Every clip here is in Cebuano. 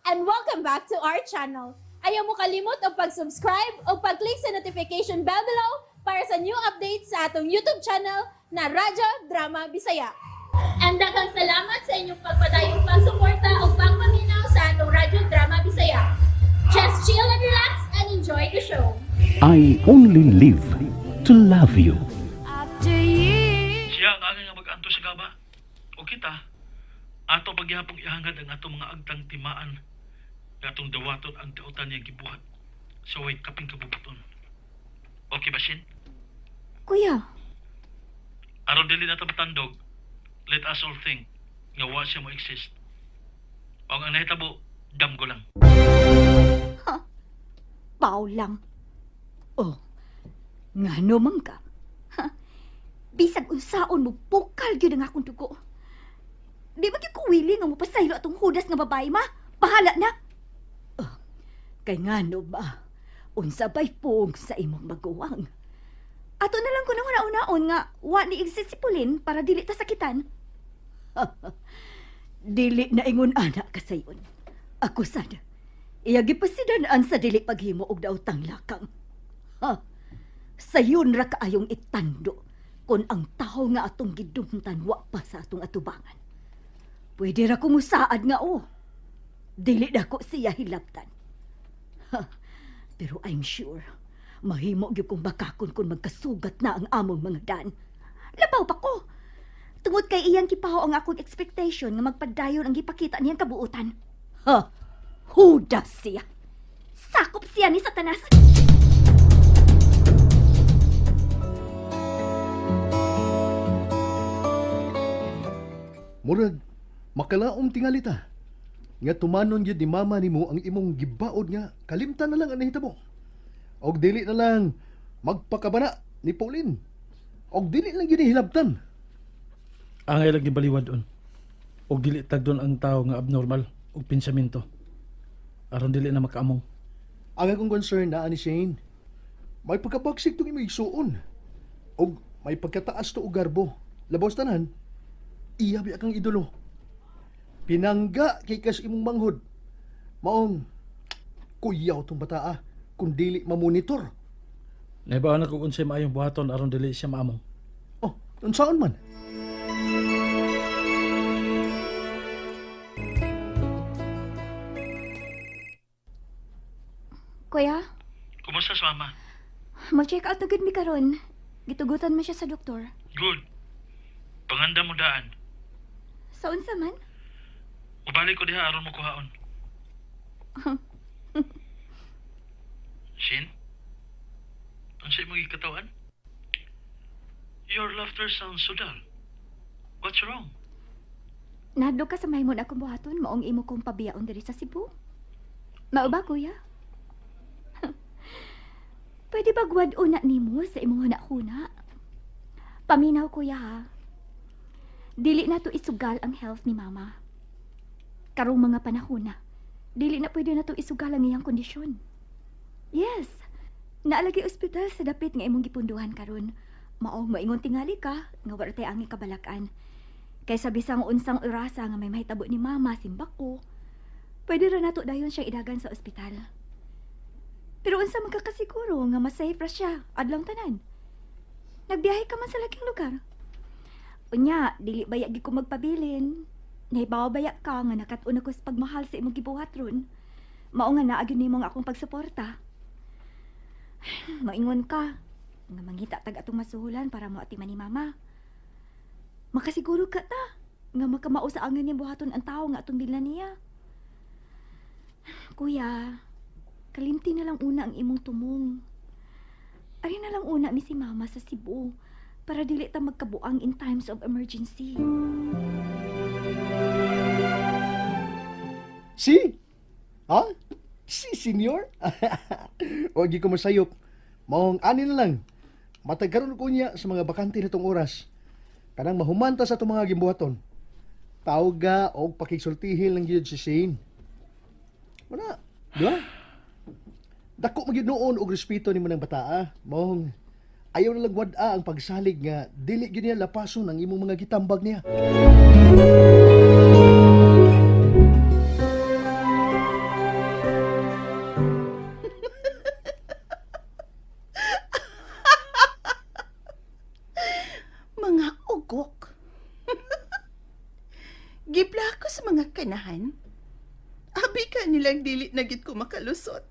And welcome back to our channel. Ayaw mo kalimot og pag-subscribe o pag-click sa notification bell below para sa new updates sa atong YouTube channel na Radyo Drama Bisaya. And daghang salamat sa inyong pagpadayong pagsuporta o pagpaminaw sa atong Radyo Drama Bisaya. Just chill and relax and enjoy the show. I only live to love you. After years. Siya ang angay nga mag-anto sa gaba. O kita, ato pagyapong ihangad ang atong mga agtang timaan nga atong dawaton ang dautan niyang gibuhat sa way kaping kabubuton. Okay ba, Shin? Kuya, Aron dili na ta matandog, let us all think nga wa siya mo exist. O ang nahitabo, damgo lang. Pao lang. Oh, ngano man ka? Ha? Bisag unsaon mo, bukal gyud ang akong dugo. Di ba gyud ko willing nga mopasaylo atong hudas nga babae, ma? Bahala na. Oh, kay ngano ba? Unsa bay pong sa imong maguwang? Ato na lang kuno una-unaon nga wa ni exist si Pauline para dili ta sakitan. Dili na ingon ana kasayon. Ako sad. Iya gipasidan-an sa dili paghimo og daotang lakang. Ha? Sayon ra kaayong itando kon ang tawo nga atong gidumtan wa pa sa atong atubangan. Pwede ra ko musaad nga o. Dili na ko siya hilabtan. Ha, pero I'm sure mahimo gyud kong bakakon kung magkasugat na ang among mga dan. Labaw pa ko. Tungod kay iyang gipahaw ang akong expectation nga magpadayon ang gipakita niyang kabuutan. Ha? Hudas siya. Sakop siya ni Satanas. Murag, makalaom tingali ta. Nga tumanon gyud ni mama nimo ang imong gibaod nga kalimtan na lang ang nahitabo. Og dili na lang magpakabana ni Pauline. Og dili lang gyud ni hilabtan. Angay lang gibaliwad on. Og dili tagdon ang tao nga abnormal og pensamento. Aron dili na makaamong. Ang akong concern na ani Shane, may pagkabagsik tong imong igsuon. Og may pagkataas to og garbo. Labaw sa tanan, iya biya kang idolo. Pinangga kay kas imong manghod. Maong kuyaw tong bataa kung dili mamonitor. Nahibaw na kung unsay maayong buhaton aron dili siya maamong. Oh, unsaon man? Kuya, Kumusta sa mama? mag-check out na gud mi karon. Gitugutan mo siya sa doktor. Good. Panganda mo daan. Sa unsa man? Ubalik ko diha aron mo kuhaon. Shin? Unsa imong gikatawan? Your laughter sounds so dull. What's wrong? Nahadlok ka sa mahimong akong buhaton, maong imo kong pabiyaon diri sa Cebu. Mao ba, kuya? Pwede ba gwad una nimo sa imong huna-huna? Paminaw, kuya, ha? Dili na to isugal ang health ni mama. Karong mga panahon na, dili na pwede na to isugal ang iyang kondisyon. Yes, naalagi ospital sa dapit nga imong gipunduhan karon. Maong maingon tingali ka, nga wala tay angay kabalakan. Kaysa bisang unsang orasa nga may mahitabo ni mama, simbak ko. Pwede ra nato dayon siya idagan sa ospital. Pero unsa magkakasiguro nga mas safe ra siya adlong tanan. Nagbiyahe ka man sa laking lugar. Unya, dili baya gyud ko magpabilin. Nahibaw baya ka nga nakat-on ako sa pagmahal sa imong gibuhat ron. Mao nga naa gyud nimo ang akong pagsuporta. Maingon ka nga mangita tag atong masuhulan para mo atiman ni mama. Makasiguro ka ta nga makamao sa angan niyang buhaton ang tao nga atong bilna niya. Kuya, kalimti na lang una ang imong tumong. Ari na lang una mi si mama sa Cebu para dili ta magkabuang in times of emergency. Si? Ha? Si, senyor? O ko masayop. Maong ani na lang. Matagkaroon ko niya sa mga bakante nitong oras. Kanang mahumanta sa itong mga gimbuhaton. Tawga og pakigsultihil lang gyud si Shane. Wala, di ba? Dako magyud noon og respeto nimo ng bataa. Maong ayaw na lang wad-a ang pagsalig nga dili gyud niya lapason ang imong mga gitambag niya. Gipla ko sa mga kanahan. Abi ka nilang dili na gid ko makalusot.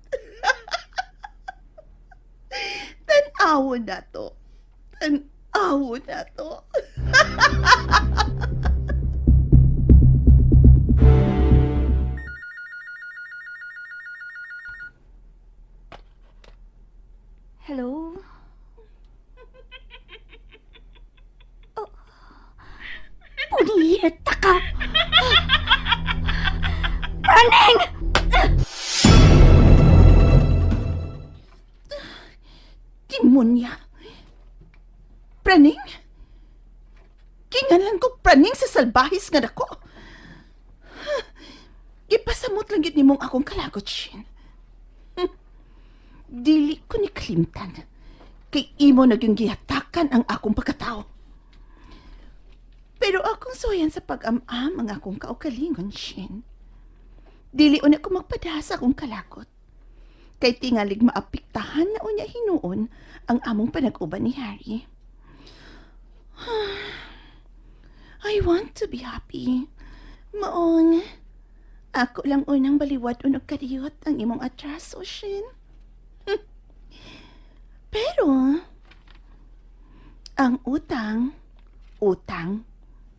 Tan-awo na to. Tan-awo na to. Hello? Oh. Punyeta ka! Praning! Demonya. Praning? Kinganlan ko praning sa salbahis nga dako. Gipasamot lang gid nimong akong kalagot, Shin. Dili ko ni kalimtan. Kay imo na gyud gihatakan ang akong pagkatao. Pero akong suwayan sa pag-am-am ang akong kaugalingon, Shin. Dili una ko magpadasa sa akong kalagot. Kay tingalig maapektahan na unya hinuon ang among panag-uban ni Harry. I want to be happy. Maong, ako lang unang baliwad unog kadiyot ang imong atraso, Shin. Pero, ang utang, utang,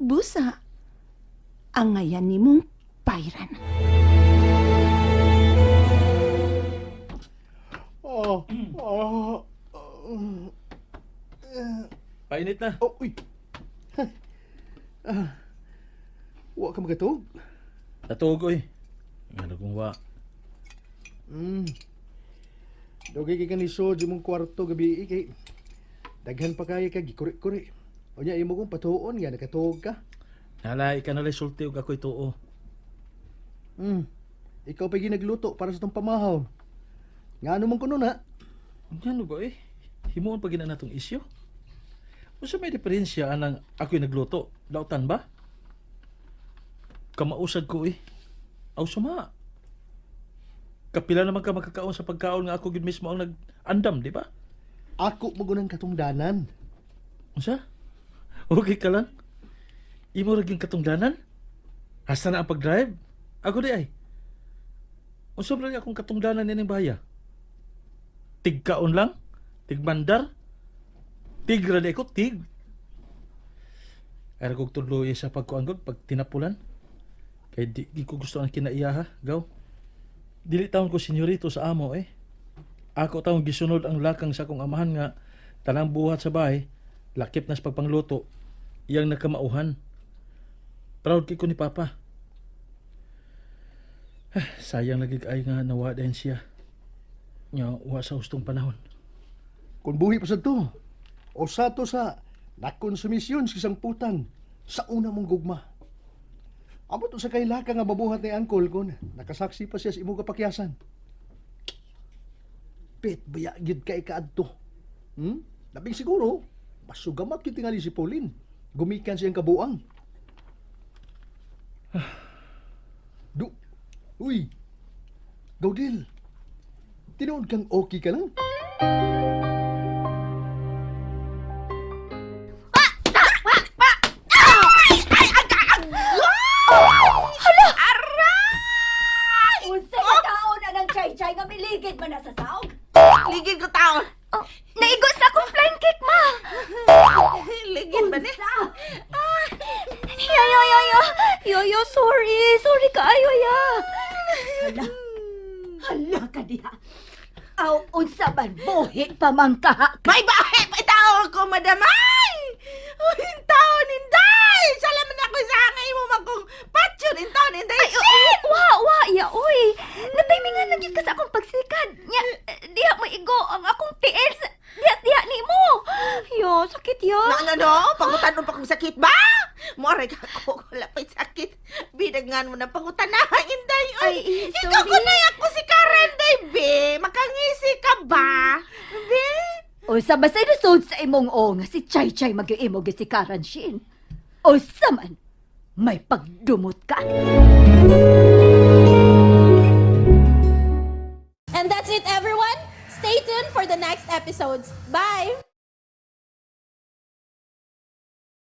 busa, ang ngayan nimong bayran. Oh, oh, Painit na. oh, uy. Ah, wa ka makatug? Natuog oy. Ano kung wa. Dugay kay kanisod imong kwarto gabi kay daghan pa kaya ka gikuri-kuri. Unya imo kong patuon nga nakatuog ka. Nala ika na sulti og ako'y tuo. Ikaw pa ginagluto para sa tong pamahaw. Nga ano man kuno na? Ngano ba eh? Himuon pa gina natong isyo. Unsa may diferensya anang ako'y nagluto? Lautan ba? Kamausad ko eh. Aw suma. Kapila naman ka makakaon sa pagkaon nga ako gid mismo ang nag-andam, di ba? Ako magunang katungdanan. Unsa? Okay ka lang? Imo ra gyud katungdanan? Hasta na ang pag-drive? Ako di ay. Unsa ba akong katungdanan nining bahaya? Tigkaon lang? Tigmandar? Tig ra di ko, tig. Ay kog tudlo sa pagkuan gud pag tinapulan. Kay di ko gusto ang kinaiya ha, gaw. Dili taon ko senyorito sa amo eh. Ako taong gisunod ang lakang sa akong amahan nga tanang buhat sa bahay, lakip na sa pagpangluto, iyang nakamauhan. Proud kay ko ni Papa. Ah, sayang lagi ay nga nawa din siya. Nga wa sa hustong panahon. Kung buhi pa sa to, o sa to sa nakonsumisyon sa isang putan sa una mong gugma. Amo to sa kailaka nga mabuhat ni angkol kon nakasaksi pa siya sa imong kapakyasan. Pit baya gid kay kaadto. Labing siguro masugamat gyud tingali si Pauline. Gumikan siyang kabuang. Du. Uy. Gaudil. Tinuod kang okay ka lang. Unsa ka taon na ng chay-chay nga miligid man na sa saog? Ligid ko taon. Oh, naigo sa akong flying kick, ma! Ligid ba ni? Unsa? Yo, yo, yo, yo! Yo, yo, sorry! Sorry kaayo, ya! Hala! Hala ka diha! Aw, unsa man, buhi pa man kaha. May bahe pa tao ko, madamay! Uy, taon, inday! Salamat ako sa hangay mo magkong patsyon, in taon, inday! Ay, oh, wa, wa, ya, oy! Natimingan na gyud ka sa akong pagsikad. Nya, diha mo igo ang akong tiil sa diha, diha nimo. Yo, sakit yo. No, no, no. Pangutan mo pa kung sakit ba? Moray ka ako. Wala pa'y sakit. Bidagan mo na pangutan na, inday. Uy, Ay, eh, ikaw sorry. ko na ako si Karen, day, be. Makangisi ka ba? Be? Unsa ba sa nasud sa imong o nga si Chay Chay magyuimo si Karan Shin? Unsa man, may pagdumot ka. And that's it, everyone. Stay tuned for the next episodes. Bye!